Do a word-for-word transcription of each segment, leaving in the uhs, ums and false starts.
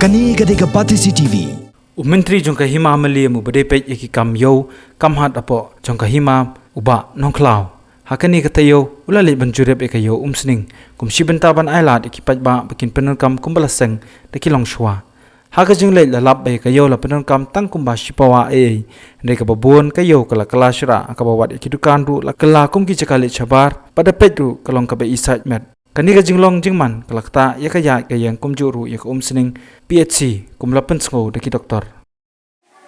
Kane ka dei ka Batesi T V. U Myntri jong ka Hima Mylliem uba dei peit ïa ki kam ïew kam hat hapoh jong ka Hima u Bah Nongkhlaw, ha kane ka taïew u la leit ban jurip ïa ka ïew Umsning kum shi bynta ban ailad ïa ki paidbah ba kin pyndonkam kumba la seng da ki longshuwa. Ha ka jingleit la lap ba ïa ka ïew la pyndonkam tang kumba shi pawa eiei, hynrei kaba bun ka ïew ka la kylla shlak, kaba wat ïa ki dukan ruh la kylla kum ki jaka leit shabar, bad da peit ruh ka long kaba isaid met. Kane ka jinglong jingman ka la ktah ïa ka ïaid ka ïeng kumjuh ruh ïa ka Umsning P H C kum la pynsngew da ki doktor.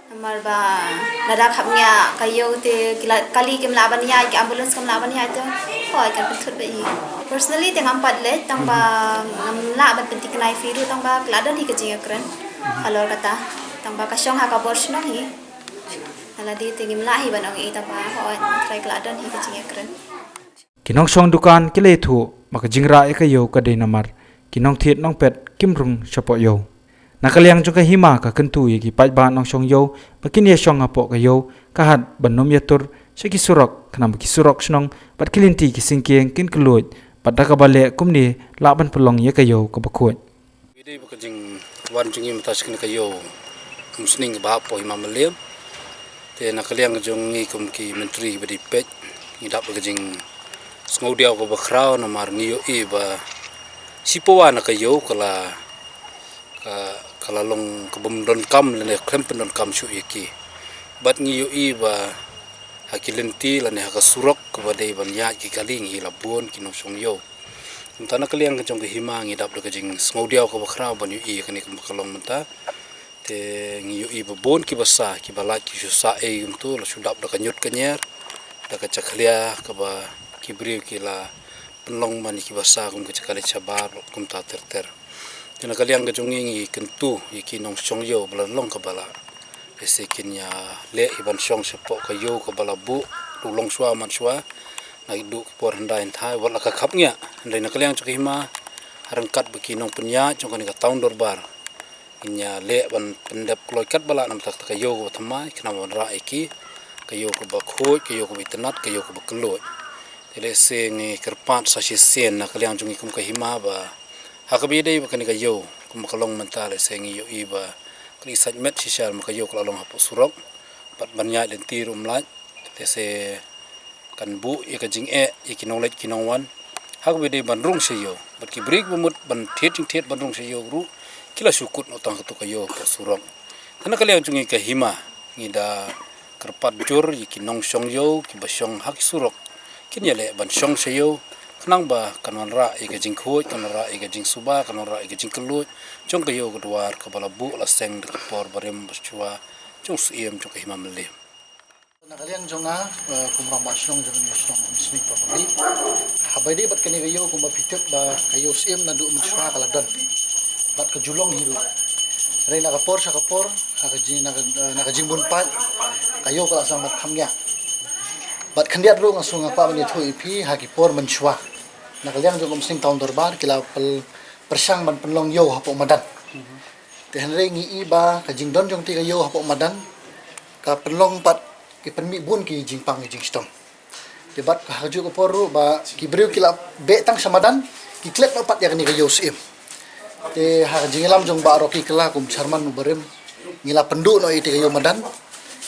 Namar ba lada khapngiah ka ïew te ki la, kali kim lah ban ïaid, ki ambulance kim lah ban ïaid te, hooid kan pynthut bha ïa ngi. Personally te ngam pat leit, tang ba ngam lah ban pyntikna ïa phi ruh, tang ba ka la don hi ka jingïakren halor kata, tang ba ka shong ha ka bor shnong hi. Lada te ngim lah hi ban ong ei, tang ba hooid, trai ka la don hi ka jingïakren. Ki nongshong dukan ki la ïathuh ba ka jingrah ïa ka ïew ka dei namar ki nongthied nongpet kim rung shapoh ïew. Na ka liang jong ka Hima ka kyntu ïa ki paidbah nongshong ïew ba kin ïashong hapoh ka ïew, ka hat ban nym ïatur sha ki surok, khnang ba ki surok shnong bad ki lynti ki syngkien kin kylluid, bad da kaba leh kumne lah ban pynlong ïa ka ïew kaba khuid. Ïa dei ba ka jingwan jong ngi mynta sha kane ka ïew Umsning kaba hapoh Hima Mylliem. Te na ka liang jong ngi kum ki myntri ba dei peit, ngi dap da ka jingsngewdiaw kaba khraw namar ngi ïohi ba shi pawa na ka ïew ka la, ka, ka la long kabym donkam lane khlem pyndonkam shuh ïa ki. Bad ngi ïohi ba ha ki lynti lane ha ka surok kaba dei ban ïaid ki kali ngi la bun ki nongshong ïew. Mynta na ka liang ka jong ka Hima ngi dap da ka jingsngewdiaw kaba khraw ban ïohi ïa kane kumba ka long mynta. Te ngi ïohi ba bun ki basa kiba lait ki shu sah ei kumto, la shu dap da ka ñiut ka ñier, da ka jakhlia kaba ki briew ki la pynlong man ïa ki basa kum ka jaka leit shabar kumta ter ter. Te na ka liang ka jong ngi ngi kyntu ïa ki nongshong ïew ba la long kaba lah, lehse kin ïaleh ïa ban shong shapoh ka ïew kaba la buh da u longshuwa manshuwa na ki duh ki por hyndai hynthai wat la ka khapngiah. Hynrei na ka liang jong ka Hima, ha ryngkat bad ki nongpynïaid jong kane ka town dorbar, ngin ïaleh ban pyndep kloi katba lah namar kata ka ïew kaba thymmai, khnang ban wanrah ïa ki, ka ïew kaba khuid, ka ïew kaba itynnad, ka ïew kaba kylluid. Te lehse ngi kyrpad sa shisien na ka liang jong ngi kum ka Hima ba ha kaba ïadei bad kane ka ïew kumba ka long mynta, lehse ngi ïohi ba ka la isaid met shisha namar ka ïew ka la long hapoh surok, bad ban ïaid lynti ruh ym lait. Lehse kan buh ïa ka jingeh ïa ki nongleit ki nongwan ha kaba ïadei ban rung sha ïew, bad ki briew kiba mut ban thied jingthied ban rung sha ïew ruh ki la shu kut noh tang kato ka ïew hapoh surok. Te na ka liang jong ngi ka Hima, ngi da kyrpad jur ïa ki nongshong ïew kiba shong ha ki surok, kin ïaleh ban shong sha ïew, khnang ba kan wanrah ïa ka jingkhuid, kan wanrah ïa ka jingsuba, kan wanrah ïa ka jingkylluid jong ka ïew ka dwar kaba la buh la seng da ki por barim bashuwa jong u Syiem jong ka Hima Mylliem. Na ka liang jong nga, eh, kum rangbah shnong jong kane ka shnong Umsning Property, haba ïadei bad kane ka ïew kumba phi tip ba ka ïew Syiem naduh mynshuwa ka la don, bad ka ju long hi ruh. Hynrei na ka por sha ka por, ha ka jing, na ka, eh, na ka jingbun paid, ka ïew ka la sdang ban khapngiah. Bad khyndiat ruh nga sngew nga kwah ban ïathuh ïa phi, ha ki por mynshuwa, na ka liang jong Umsning Town Dorbar ki la pyrshang ban pynlong ïew hapoh madan. Te hynrei ngi i ba ka jingdon jong kata ka ïew hapoh madan ka pynlong pat, ki pynmih bun ki jingpang ki jingshitom. Te bad ha kajuh ka por ruh ba ki briew ki la beh tang sha madan, ki klet noh pat ïa kane ka ïew Syiem. Te ha ka jingïalam jong Bah Rocky Kylla kum chairman u barim, ngi la pynduh noh ïa kata ka ïew madan,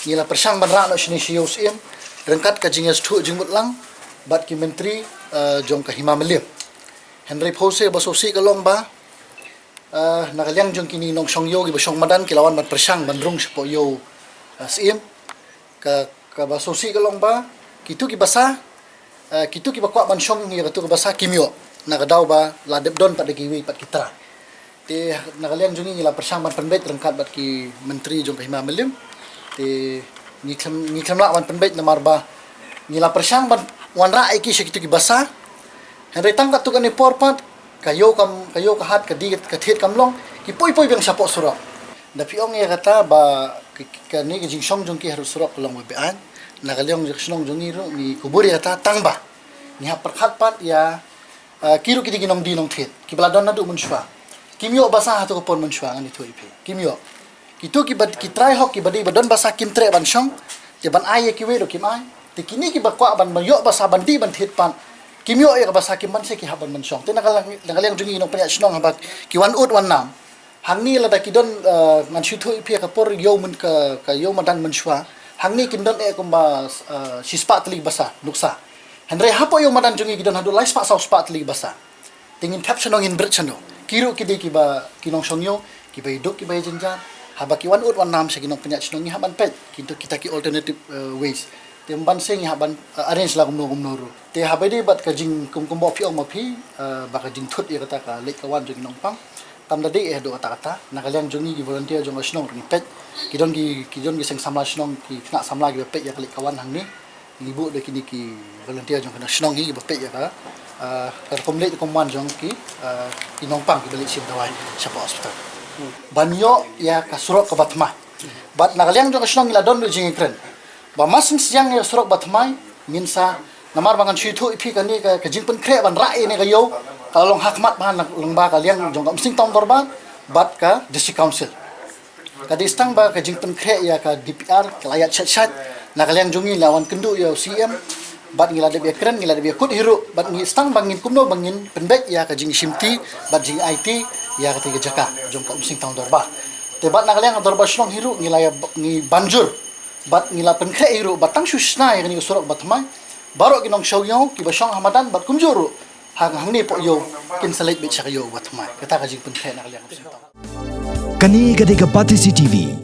ngi la pyrshang ban rah noh shane sha ïew Syiem ryngkat ka jingïasngewthuh jingmut lang bad ki myntri, eh, jong ka Hima Mylliem. Hynrei phewse ba sngewsih ka long ba, eh, na ka liang jong kine nongshong ïew kiba shong madan ki la wan ban pyrshang ban rung shapoh ïew, eh, Syiem. Ka, kaba sngewsih ka long ba kito ki basa, eh, kito kiba kwah ban shong ïa kato ka basa kim ïoh, na ka daw ba la dep don pat da kiwei pat ki trai. Te na ka liang jong ngi ngi la pyrshang ban pynbeit ryngkat bad ki myntri jong ka Hima Mylliem. Te ngi khlem, ngi khlem lah ban pynbeit namar ba ngi la pyrshang ban wanrah ïa ki sha kito ki basa. Hynrei tang katto katne por pat ka ïew kam, ka ïew ka hat, ka die ka thied kam long, ki poi poi biang shapoh surok. Da phi ong ïa kata ba ka, ka, kane ka jingshong jong ki haduh surok ka long ba be-aiñ, na ka liang jong ka shnong jong ngi ruh ngi kubur ïa kata, tang ba ngi hap pyrkhat pat ïa, ah, ki ruh ki dei ki nongdie nongthied kiba la don naduh mynshuwa. Kim ïoh basa ha kato ka por mynshuwa, ngan ïathuh ïa phi, kim ïoh. Kito kiba, ki trai hok kiba dei ba don basa kim treh ban shong, te ban ai ïa kiwei ruh kim ai. Te kine kiba kwah ban, ban ïoh basa ban die ban thied pat, kim ïoh ïa ka basa, kim banse, ki hap ban, ban shong. Te na ka liang, na ka liang jong ngi nongpynïaid shnong haba ki wan ud wan nam, Hangne lada ki don, eh, ngan shu ïathuh ïa phi ka por ïew myn ka, ka ïew madan mynshuwa. Hangne kin don eh kumba, eh, shispah tylli basa, nuksa. Hynrei hapoh ïew madan jong ngi ki don haduh laispah sawspah tylli basa. Te ngin thep shano, ngin bret shano. Ki ruh ki dei kiba, ki nongshong ïew, kiba ïaduk, kiba ïajynjar. Haba ki wan ud wan nam sha ki nongpynïaid shnong, ngi hap ban peit. Kito kita ki alternative, eh, ways. Te ban seng ngi hap ban, eh, arrange la kumno kumno ruh. Te haba ïadei bad ka jing kum, kumba phi ong ma phi, eh, ba ka jingthut ïa kata ka leit ka wan jong ki nongpang. Tam da dei eh haduh katta katta. Na ka liang jong ngi ki volunteer jong ka shnong ruh ngi peit. Ki don ki, ki don ki seng samla shnong, ki khynnah samla kiba peit ïa ka leit ka wan hangne. Ngi buh da kine ki volunteer jong ka shnong hi kiba peit ïa ka, ah, ka rukom leit rukom wan jong ki, ah, ki nongpang kiba leit shim dawai shapoh hospital. Ban ïoh ïa ka surok kaba thymmai. Bad na ka liang jong ka shnong ngi la don ruh jingkren ba ma sngewsih ïa ka surok ba thymmai, ngin sa, namar ba ngan shu ïathuh ïa phi kane ka, ka jingpynkhreh ban rah ïa kane ka ïew ka la long ha khmat bha lyngba ka liang jong ka Umsning Town Dorbar bad ka District Council. Ka dei tang ba ka jingpynkhreh ïa ka D P R ka la ïaid shait shait. Na ka liang jong ngi la wan kynduh ïa u C M bad ngi la dep ïakren, ngi la dep ïakut hi ruh, bad ngi tang ba ngin kumno ba ngin pynbeit ïa ka jingshimti bad jingaiti ïa katei ka jaka jong ka Umsning Town Dorbar. Te bad na ka liang ka Dorbar Shnong hi ruh ngi la ïa, ngi ban jur bad ngi la pynkhreh hi ruh ba tang shu shna ïa kane ka surok ba thymmai, baroh ki nongshong ïew kiba shong ha madan bad kumjuh ruh ha, hangne hapoh ïew kin sa leit beit sha ka ïew ba thymmai. Kata ka jingpynkhreh na ka liang ka Umsning Town. Kane ka dei ka Batesi T V.